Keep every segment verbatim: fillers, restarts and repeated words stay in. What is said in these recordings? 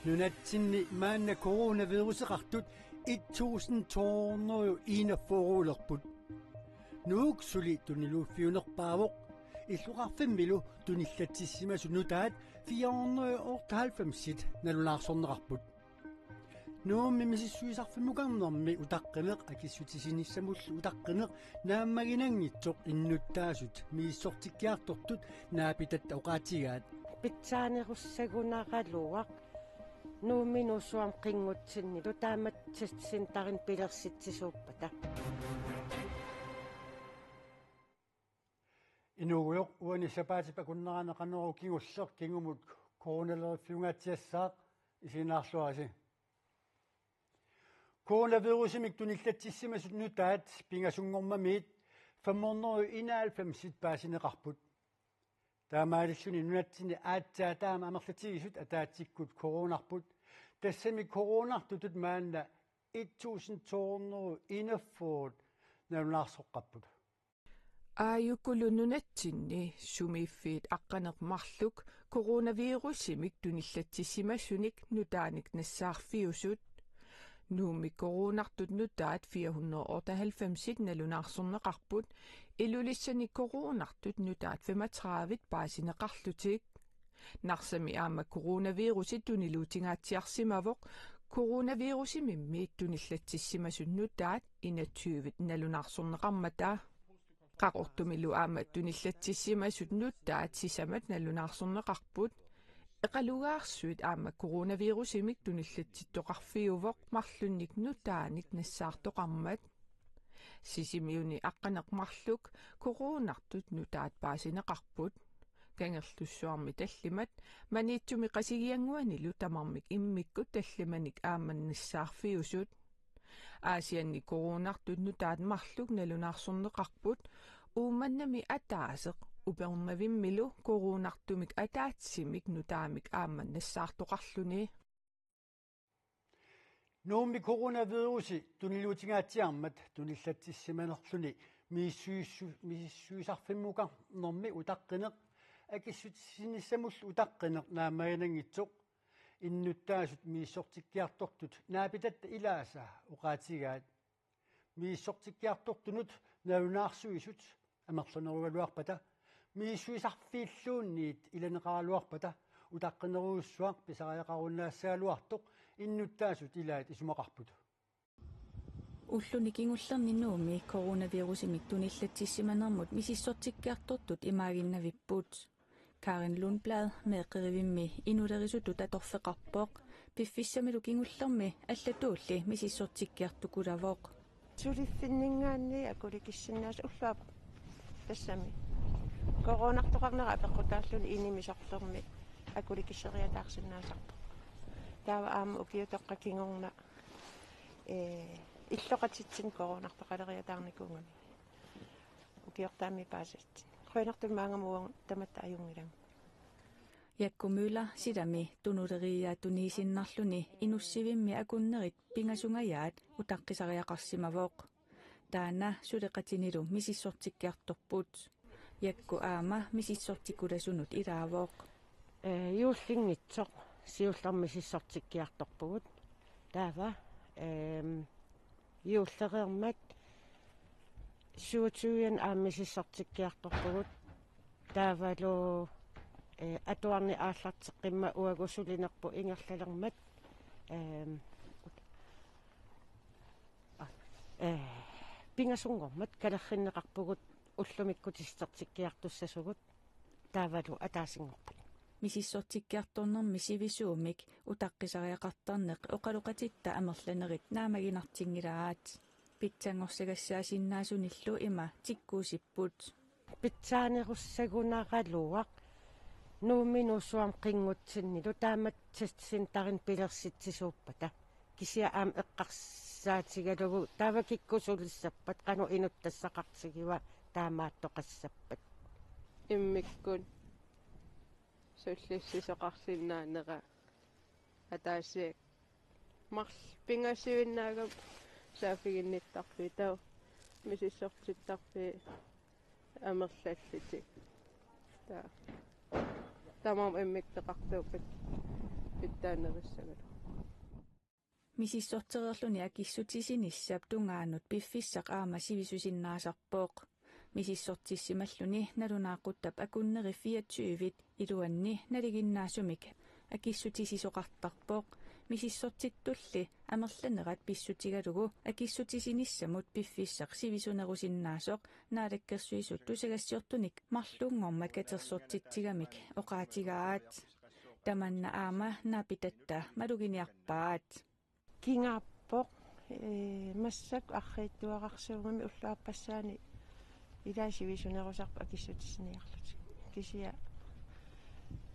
Nunatsinni maanna coronaviruseqartut et tusind to hundrede og enogfyrre-ulerput. Nuuk suli tuniluuffiunerpaavoq, illoqarfimmilu tunillatsissimasut nutaat fire hundrede og otteoghalvfems-it nalunaarsorneqarput. Nuummi misissuisarfimmukarnermi utaqqineq akissutisinissamullu utaqqineq naammaginanngitsoq innuttaasut misissortikkiartortut naapitatta oqaatigaat. Pitsaanerussagunaraluaq Nuummi Nuussuarmi qinngutsinni nutaamik testcenterimik pilersitsisuuppata. Inuugujoq, uani sapaatip akunnerani Qanorooq kingulleq kingumut coronaleriffiungaatsiassaaq, isiginnaarluarisi. Coronavirusimik tunillatsissimasut nutaat pingasunngormamiit fem hundrede og enoghalvfems-it paasineqarput. Taamaalilluni nunatsinni aatsaat taama amerlatigisut ataatsikkut coronarput. Tassami coronartutut maanna et tusind to hundrede og enogfyrre nalunaarsoqqapput. Aajukulu nunatsinni sumiiffiit aqqaneq-marluk coronavirusimik tunillatsissimasunik nutaanik nassaarfiusut. Nuummi coronartut nutaat fire hundrede og otteoghalvfems-it nalunaarsorneqarput, Ilulissani coronartut nutaat femogtredive-it paasineqarlutik. Narsami aamma coronavirusi tuniluutingaatsiarsimavoq, coronavirusimimmi tunillatsissimasut nutaat enogtyve-it nalunaarsorneqarmata. Qaqortumilu aamma tunillatsissimasut nutaat sisamat nalunaarsorneqarput. Eqalugaarsuit aamma coronavirusimik tunillatsittoqarfiuvoq marlunnik nutaanik nassaartoqarmat. Sisimiuni aqqaneq-marluk coronartut nutaat paasineqarput. Kangerlussuarmi tallimat Maniitsumi Qasigiannguanilu tamarmik immikkut tallimanik aamma nassaarfiusut. Aasianni coronartut nutaat marluk nalunaarsorneqarput, Uummannami ataaseq Upernavimmilu coronartumik ataatsimik nutaamik aamma nassaartoqarluni. Nuummi coronavirusi tuniluutingaatsiarmat tunillatsissimanerluni misissuissu-, misissuisarfimmukarnermi utaqqineq akissutisinissamullu utaqqineq naammaginanngitsoq innuttaasut misissortikkiartortut naapitatta ilaasa oqaatigaat. Misissortikkiartortunut nalunaarsuisut amerlanerugaluarpata, misissuisarfiilluunniit ilaneqaraluarpata, utaqqinerujussuaq pisariaqarunnaassagaluartoq innuttaasut ilaat isumaqarput. Ulluni kingullerni Nuummi coronavirusimik tunillatsissimanermut misissortikkiartortut imaaginnavipput. Karen Lundblad meeqqerivimmi inulerisutut atorfeqarpoq. Piffissamilu kingullermi allatuulli misissortikkiartukulavoq. Suliffinninngaanniit akulikissinnaasoq ulluap tassami. Coronartoqarnera apeqqutaalluni inimi sorlermi akulikisseriataarsinnaasarpoq. Taava aamma ukiutoqqat kingorna, ee, illoqatitsinnut coronartoqaleriataarnikuugami. Ukiortaami paasitsin. Qujanartumik maannamut tamatta ajunngilanga. Jakku Møller silami tunuleriiaatuniisinnarluni inussivimmi akunnerit pingasungajaat utaqqisariaqarsimavoq. Taanna suleqatinilu misissortikkiartorput. Jakku aamma misissortikulasunut ilaavoq. Ee, juullinngitsoq siullermik misissortikkiartorpugut. Taava, eem, juullereermat syvogtyve aamma misissortikkiartorpugut. Taavalu, ee, atuarneq aallarteqqimmat uagut sulinerput ingerlalermat, eem, ee, pingasunngormat kalerrinneqarpugut ullumikkut tessertikkiartussasugut. Taavalu ataasinngorput. Misissortikkiartornermi sivisuumik utaqqisariaqartarneq oqaloqatitta amerlanerit naammaginartinngilaat. Pitsanngorsagassaasinnaasunnillu ima tikkuusipput. Pitsaanerussagunaraluaq Nuummi Nuussuarmi qinngutsinni nutaamik testcenterimik pilersitsisuuppata. Kisianni aamma eqqarsaatigalugu taava kikkut sulissappat, qanoq inuttassaqartigiva taamaattoqassappat. Immikkut sullissisoqarsinnaanera ataasiakkaat. Marluk pingasuinnaagami saaffiginnittarfiit, taava misissortittarfiit amerlallutik. Taava tamarmik immikkut peqartuuppata. pitsaanerissagaluarpoq. Misissortereerluni akissutisinissap tungaanut piffissaq aamma sivisusinnaasarpoq. Misissortissimalluni nalunaaquttap akunneri fireogtyvit iluanni nalinginnaasumik akissutisisoqartarpoq. Misissortittulli amerlanerat pissutigalugu akissutisinissamut piffissaq sivisunerusinnaasoq Naalakkersuisut tusagassiortunik marlunngormat katersortitsigamik oqaatigaat. Tamanna aamma naapitatta maluginiarpaat. Kingaappoq, ee, massakkut arriitsuararsuugami ulluappassaani ilaa sivisunerusarpoq akissutissiniarlutik. Kisianni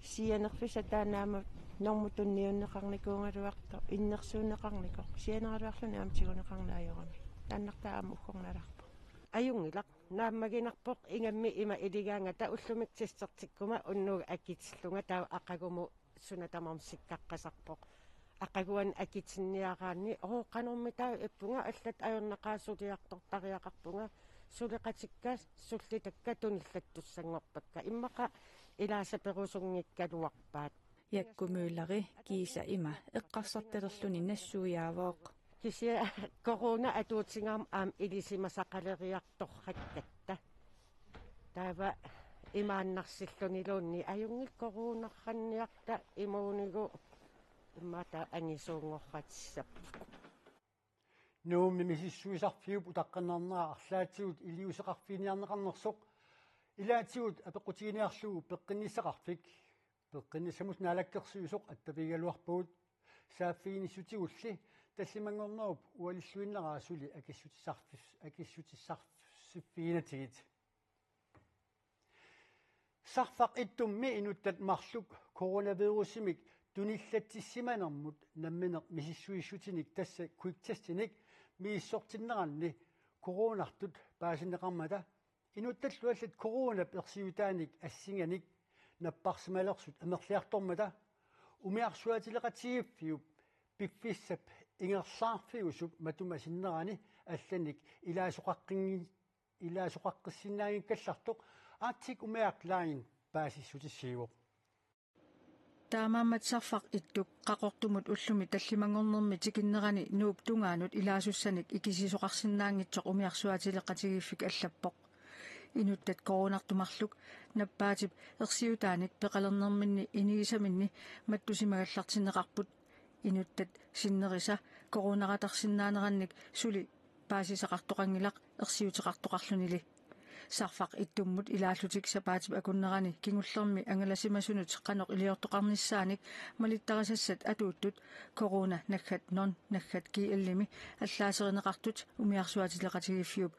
sianerfissaq taanna aamma normut tunniunneqarnikuugaluartoq, innersuunneqarnikoq. Sianeraluarluni aamma tiguneqarneq ajorami. Taannartaa aamma uggornalaarpoq. Ajunngilaq, naammaginarpoq ingammik ima iligaangata ullumi testertikkuma unnugu akitillunga taava aqagumut suna tamarmi sikkaqqasarpoq. Aqaguani akitinniaraanni, oo, qanormitaava ippunga, allatut ajornaqaaq, suliartortariaqarpunga, suleqatikka sullitakka tunillattussanngorpakka. Immaqa ilaasaperusunngikkaluarpaat. Jakku Mølleri kiisa ima eqqarsartalerluni nassuiaavoq. Kisianni corona atuutigaarmat aamma ilisimasaqaleriartorrakkatta. Taava imaannarsilluniluunniit ajunngilaq coronarniarta imuunigu immaqa taava angisuunngortitsisarput. Nuummi misissuisarfiup utaqqinarnera arlaatigut iliuuseqarfiginiarneqarnersoq ilaatigut apeqqutiginiarlugu peqqinnissaqarfik. Peqqinnissamut Naalakkersuisoq attavigigaluarpagut, saaffiginissutigulli tallimanngornerup ualilluinnaraa suli akissutissarfis-, akissutissarsiffiginatigit. Sarfaq ittummi inuttat marluk coronavirusimik tunillatsissimanermut nammineq misissuissutinik, tassa kviktestinik, misissortinneranni coronartut paasineqarmata inuttallu allat coronap ersiutaanik assinganik napparsimalersut amerliartormata umiarsuaatileqatigiiffiup piffissap ingerlaarfiusup matuma sinnerani allanik ilaasoqaqqingi-, ilaasoqaqqissinnaanngikkallartoq Arctic Umiaq Line paasissutissiivoq. Taamaammat Sarfaq Ittuk Qaqortumut ullumi tallimanngornermi tikinnerani Nuup tungaanut ilaasussanik ikisisoqarsinnaanngitsoq umiarsuaatileqatigiiffik allappoq. Inuttat coronartut marluk nappaatip ersiutaanik peqalernerminni inigisaminni mattusimagallartinneqarput. Inuttat sinnerisa coronaratarsinnaanerannik suli paasisaqartoqanngilaq ersiuteqartoqarlunili. Sarfaq Ittummut ilaallutik sapaatip akunnerani kingullermi angalasimasunut qanoq iliortoqarnissaanik malittarisassat atuuttut corona naggat non naggat G L-imi allaaserineqartut umiarsuaatileqatigiiffiup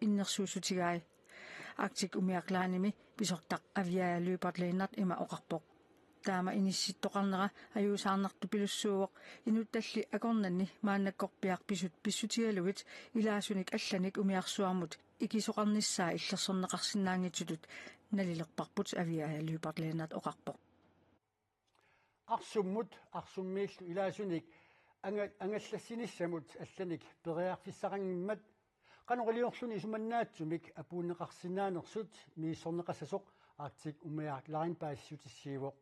innersuussutigai. Arctic Umiaq Line-imi pisortaq Aviaja Lyberth Lennert ima oqarpoq. Taama inissittoqarnera ajuusaarnartupilussuuvoq, inuttalli akornanni maannakkorpiaq pisut pissutigalugit ilaasunik allanik umiarsuarmut ikisoqarnissaa illersorneqarsinnaanngitsutut nalilerparput, Aviaja Lyberth Lennert oqarpoq. Arsummut, Arsummiillu ilaasunik anga-, angallassinissamut allanik periarfissaqanngimmat qanoq iliorluni isumannaatsumik apuunneqarsinnaanersut misissorneqassasoq Arctic Umiaq Line paasissutissiivoq.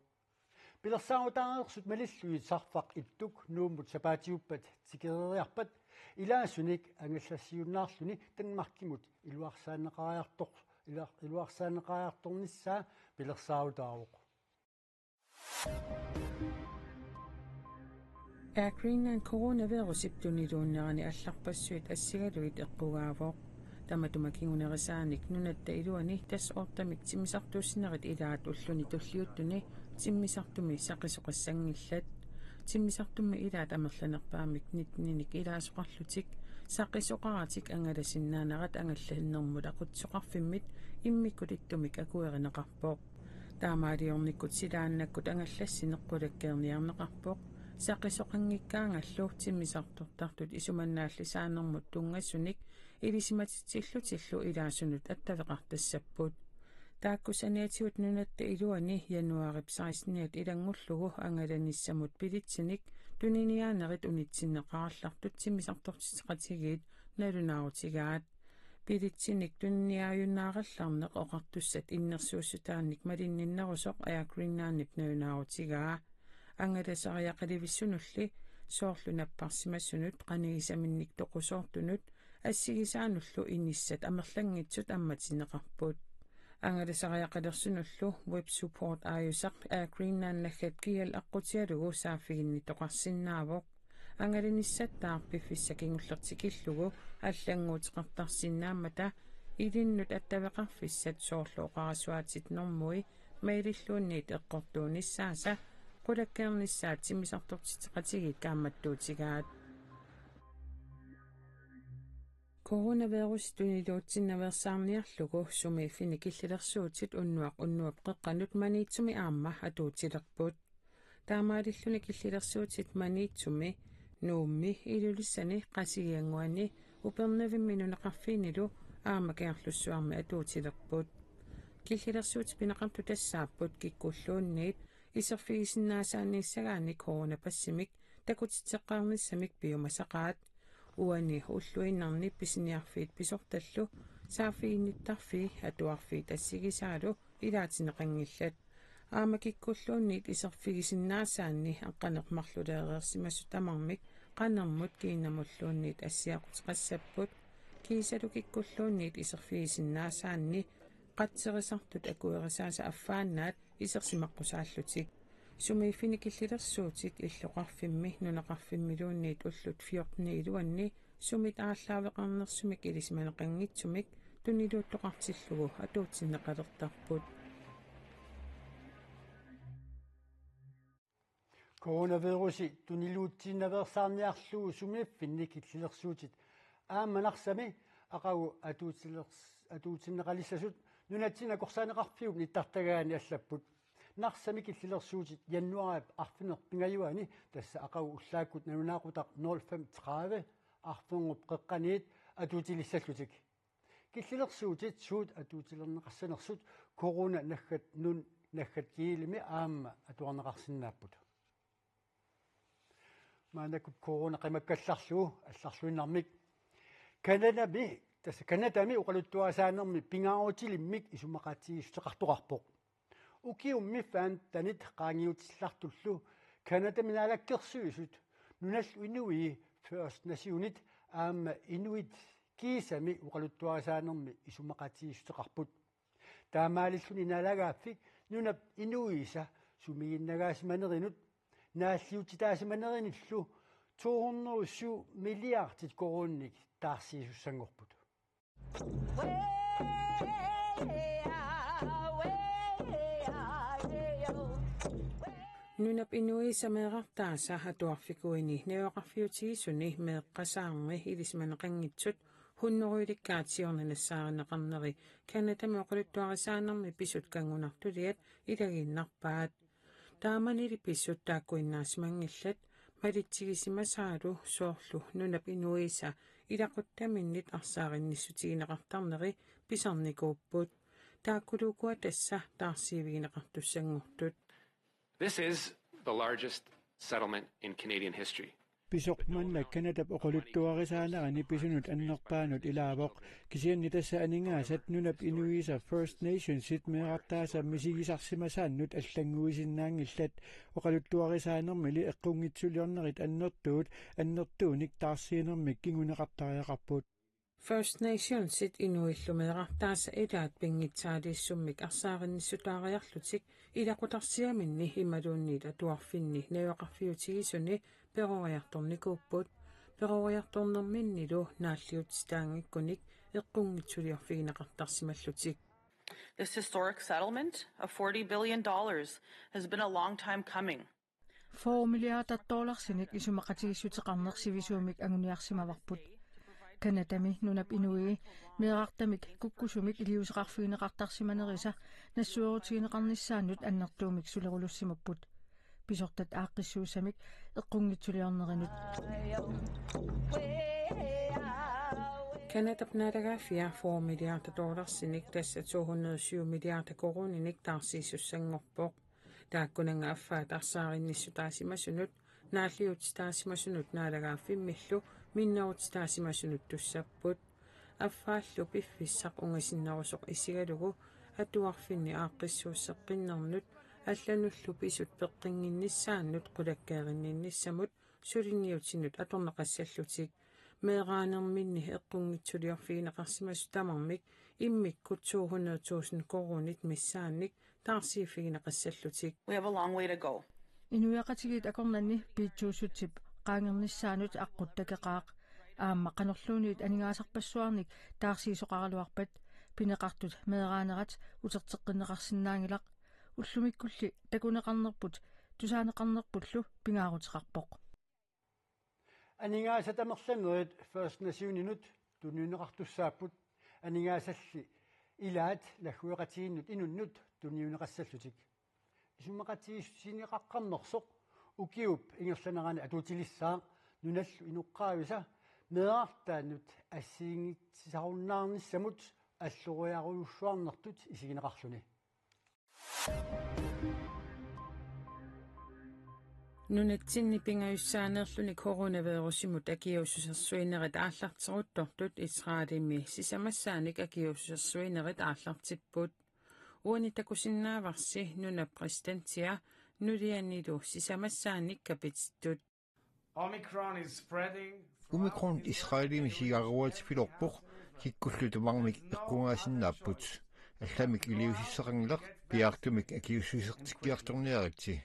Pilersaarutaareersut malillugit Sarfaq Ittuk Nuummut sapaatiuppat tikereeriarpat ilaasunik angallassiunnaarluni Danmarkimut iluarsaanneqariartor-, ilar-, iluarsaanneqariartornissaa pilersaarutaavoq. Air Greenland coronavirusip tuniluunnerani allarpassuit assigalugit eqqugaavoq. Tamatuma kingunerisaanik nunatta iluani tassa ortamik timmisartuussinerit ilaat ulluni tulliuttuni timmisartumi saqisoqassanngillat. Timmisartumi ilaat amerlanerpaamik nitteninik ilaasoqarlutik saqisoqaratik angalasinnaanerat angallannermut aqutsisoqarfimmit immikkut ittumik akuerineqarpoq. Taamaaliornikkut silaannakkut angallassineq qulakkeerniarneqarpoq. Saqisoqanngikkaangallu timmisartortartut isumannaallisaanermut tunngasunik ilisimatitsillutillu ilaasunut attaveqartassapput. Taakku saniatigut nunatta iluani januaarip seksteniat ilanngullugu angalanissamut billetsinik tuniniaanerit unitsinneqarallartut timmisartortitseqatigiit nalunaarutigaat. Billetsinik tuniniaajunnaarallarneq oqartussat innersuussutaannik malinninnerusoq Air Greenlandip nalunaarutigaa. Angalasariaqalivissunulli soorlu napparsimasunut qanigisaminnik toqusoortunut assigisaanullu inissat amerlanngitsut ammatinneqarput. Angalasariaqalersunullu web support aajusaq Air Greenland naggat G L aqqutigalugu saaffiginnittoqarsinnaavoq. Angalanissattaaq piffissap kingulleq tikillugu allannguuteqartarsinnaammata ilinnut attaveqarfissat soorlu oqarasuaatit normui maililluunniit eqqortuunissaasa qulakkeernissaat timmisartortitseqatigiit kaammattuutigaat. Coronavirus tuniluutsinnaveersaarniarlugu sumiiffinni killilersuutit unnuaq unnuap qeqqanut Maniitsumi aamma atuutilerput. Taamaalilluni killilersuutit Maniitsumi, Nuummi, Ilulissani, Qasigiannguani, Upernavimmi nunaqarfiinilu aamma Kangerlussuarmi atuutilerput. Killilersuutit pineqartut tassaapput kikkulluunniit iserfigisinnaasaanniissagaanni coronapassimik takutitseqqaarnissamik piumasaqaat. Uani ulluinnarni pisiniarfiit pisortallu saaffiginnittarfii atuarfiit assigisaalu ilaatinneqanngillat. Aamma kikkulluunniit iserfigisinnaasaanni aqqaneq-marluleereersimasut tamarmik qanermut kiinnamulluunniit assiaquteqassapput. Kiisalu kikkulluunniit iserfigisinnaasaanni qatserisartut akuerisaasa affaannaat isersimaqqusaallutik. Sumiiffinni killilersuutit illoqarfimmi nunaqarfimmiluunniit ullut fjorten iluanni sumit aallaaveqarnersumik ilisimaneqanngitsumik tuniluuttoqartillugu atuutsinneqalertarput. Coronavirusi tuniluutsinnaveersaarniarlugu sumiiffinni killilersuutit aamma Narsami aqagu atuutilers-, atuutsinneqalissasut nunatsinni akorsaaneqarfiup nittartagaani allapput. Narsami killilersuutit januaarip arfineq-pingajuani, tassa aqagu ullaakkut nalunaaqutaq nul fem tredive arfineq-qeqqaniit, atuutilissallutik. Killilersuutit suut atuutilerneqassanersut corona naggat nun naggat G L-imi aamma atuarneqarsinnaapput. Maannakkut corona qimakkallarlugu allarluinnarmik Canadami, tassa Canadami oqaluttuarisaanermi pingaarutilimmik isumaqatigiissuteqartoqarpoq. Ukiummi femtenit qaangiutillartullu Canadami naalakkersuisut nunallu inuii First Nationit aamma inuit kiisami oqaluttuarisaanermi isumaqatigiissuteqarput. Taamaalilluni naalagaaffik nunap inuisa sumiginnagaasimanerinut naalliutsitaasimanerinillu to hundrede syv milliardit koruuninik taarsiisussanngorput. Nunap inuisa meerartaasa atuarfikuini najugaqarfiutigisuni meeqqasaarni ilisimaneqanngitsut hunnorujulikkaat siorna nassaarineqarneri Canadami oqaluttuarisaanermi pisut kanngunartuliat ilagiinnarpaat. Taamanili pisut taakkuinnaasimanngillat, malitsigisimasaalu soorlu nunap inuisa ilaquttaminnit arsaarinnissutigineqartarneri pisarnikuupput. Taakkulu ukua tassa taarsiivigineqartussanngortut. This is the largest settlement in Canadian history. Pisoq manna Canadap oqaluttuarisaanerani pisunut annerpaanut ilaavoq, kisianni tassa aningaasat nunap inuisa First Nationsit meerartaasa misigisarsimasaannut allannguisinnaanngillat. Oqaluttuarisaanermili eqqunngitsuliornerit annertuut annertuunik taarsiinermik kinguneqartariaqarput. First Nationsit inuillu meerartaasa ilaat pinngitsaaliissummik arsaarinnissutaariarlutik ilaqutarsiaminni imaluunniit atuarfinni najugaqarfiutigisuni peroriartornikuupput. Peroriartornerminnilu naalliutsitaanngikkunik eqqunngitsuliorfigineqartarsimallutik. This historic settlement of forty billion dollars has been a long time coming. Fyrre milliarder dollarsinik isumaqatigiissuteqarneq sivisuumik anguniarsimavarput. Canadami nunap inui meerartamik kukkusumik iliuuseqarfigineqartarsimanerisa nassuerutigineqarnissaannut annertuumik sulerulussimapput. Pisortat aaqqissuussamik eqqunngitsuliornerinut. Canadap naalagaaffia fyrre milliarder dollarsinik, tassa to hundrede syv milliarder koruuninik taarsiisussanngorpoq. Taakkunannga affaat arsaarinnissutaasimasunut, naalliutsitaasimasunut naalagaaffimmillu minnerutitaasimasunut tussapput. Affaallu piffissaq ungasinnerusoq isigalugu atuarfinni aaqqissuusseqqinnernut Allanullu pisut peqqinnginnissaannut qulakkeerinninnissamut suliniutinut atorneqassallutik. Meeraanerminni eqqunngitsuliorfigineqarsimasut tamarmik immikkut to hundrede tusind koruunit missaannik taarsiiffigineqassallutik. We have a long way to go. Inuiaqatigiit akornanni piitsuussutsip qaangernissaanut aqqut takeqaaq. Aamma qanorluunniit aningaasarpassuarnik taarsiisoqaraluarpat pineqartut meeraanerat uterteqqinneqarsinnaanngilaq. Ullumikkulli takuneqarnerput tusaaneqarnerpullu pingaaruteqarpoq. Aningaasat amerlanerit First Nationinut tunniunneqartussaapput, aningaasalli ilaat laggueqatigiinnut inunnut tunniunneqassallutik. Isumaqatigiissuteqarnersoq ukiup ingerlanerani atuutilissaaq nunallu inoqqaavisa meerartaannut assigiinngitsisarunnaarnissamut alloriarujussuarnertut isigineqarluni. Nunatsinni pingajussaaneerluni coronavirusimut akiuussusersuinerit aallarteruttortut Israelimi sisamassaanik akiuussusersuinerit aallartipput. Uani takusinnaavarsi nunap præsidentia nulianilu sisamassaanik kapitittut. Omicron is spreading. Omicron Israelimi sigaruaatipiloorpoq, kikkullu tamarmik eqqugaasinnaapput. Allamik iliuusissaqanngilaq, piaartumik akiuussusertikkiartorniaritsi.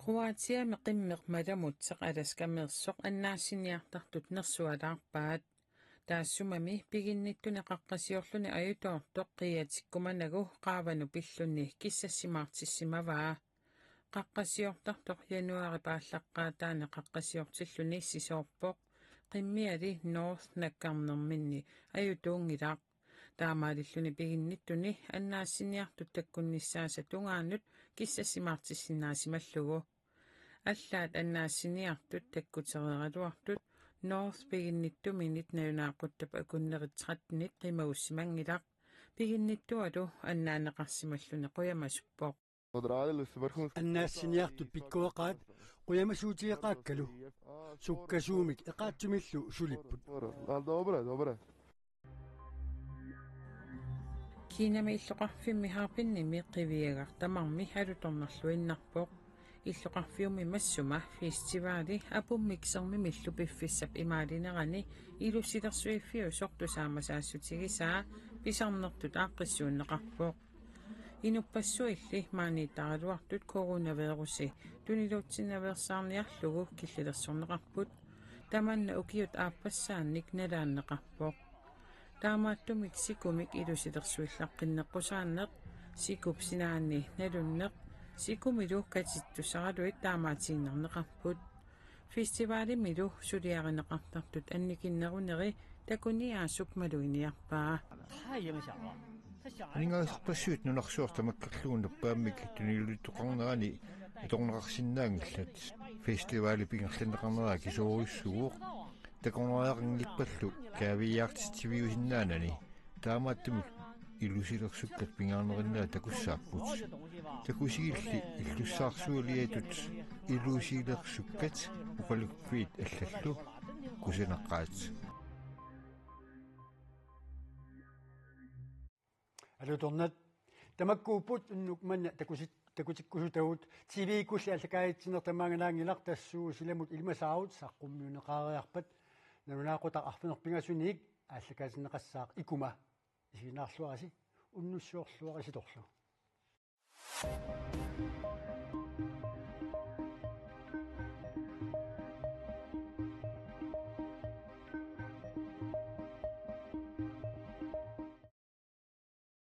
Kroatiami qimmeq malamutseq Alaskameersoq annaassiniartartut nersualaarpaat. Taassumami piginnittuni qaqqasiorluni ajutoortoq qiiatikkumanagu qaavanut pilluni kissassimaartissimavaa. Qaqqasiortartoq januaarip aallaqqaataani qaqqasiortilluni sisoorpoq, qimmiali North nakkarnerminni ajutuunngilaq. Taamaalilluni piginnittuni annaassiniartut takkunnissaasa tungaanut kissassimaartissinnaasimallugu. Allaat annaassiniartut takkutereeraluartut North piginnittuminit nalunaaquttap akunnerit tretten-it qimagussimanngilaq. Piginnittualu annaanneqarsimalluni qujamasuppoq. Annaassiniartut pikkoreqaat qujamasuutigeqaakkalu. Sukkasuumik eqaatsumillu sulipput. Kinami illoqarfimmi Harbinimi qiviagaq tamarmi alutornarluinnarpoq. Illoqarfiummi massuma festivali apummik sermimillu piffissap imaalinerani ilusilersuiffiusoq tusaamasaassutigisaa pisarnertut aaqqissuunneqarpoq. Inuppassuilli maaniittaraluartut coronavirusi tuniluutsinnaveersaarniarlugu killilersorneqarput. Tamanna ukiut aappassaannik nalaanneqarpoq. Taamaattumik sikumik ilusilersuillaqqinneqqusaanneq, sikup sinaani nalunneq, sikumilu katittussaraluit taamaatiinnarneqarput. Festivalimilu suliarineqartartut annikinneruneri takuniaasup maluginiarpaa. Aningaasarpassuit nunarsuaq tamakkerlugu nappaammik tuniluuttoqarnerani atorneqarsinnaanngillat. Festivalip ingerlanneqarnera akisoorujussuuvoq. Takornariaqanngippallu kaaviiaartitsiviusinnaanani. Taamaattumik ilusilersukkat pingaarnerinnaat takussaapput. Takusigilli illussaarsualiatut ilusilersukkat oqaluffiit allallu kusanaqaat. Alutornaq tamakkuupput unnuk manna takusit-, takutikkusutagut. T V-kkulli aallakaatitsinneq tamaanganaanngilaq, tassuuna silamut ilimasaarut saqqummiunneqareerpat. Nalunaaqutaq arfineq-pingasuniit aallakaatinneqassaaq Ikuma. Isiginnaarluarisi unnussiorluarisitorlu.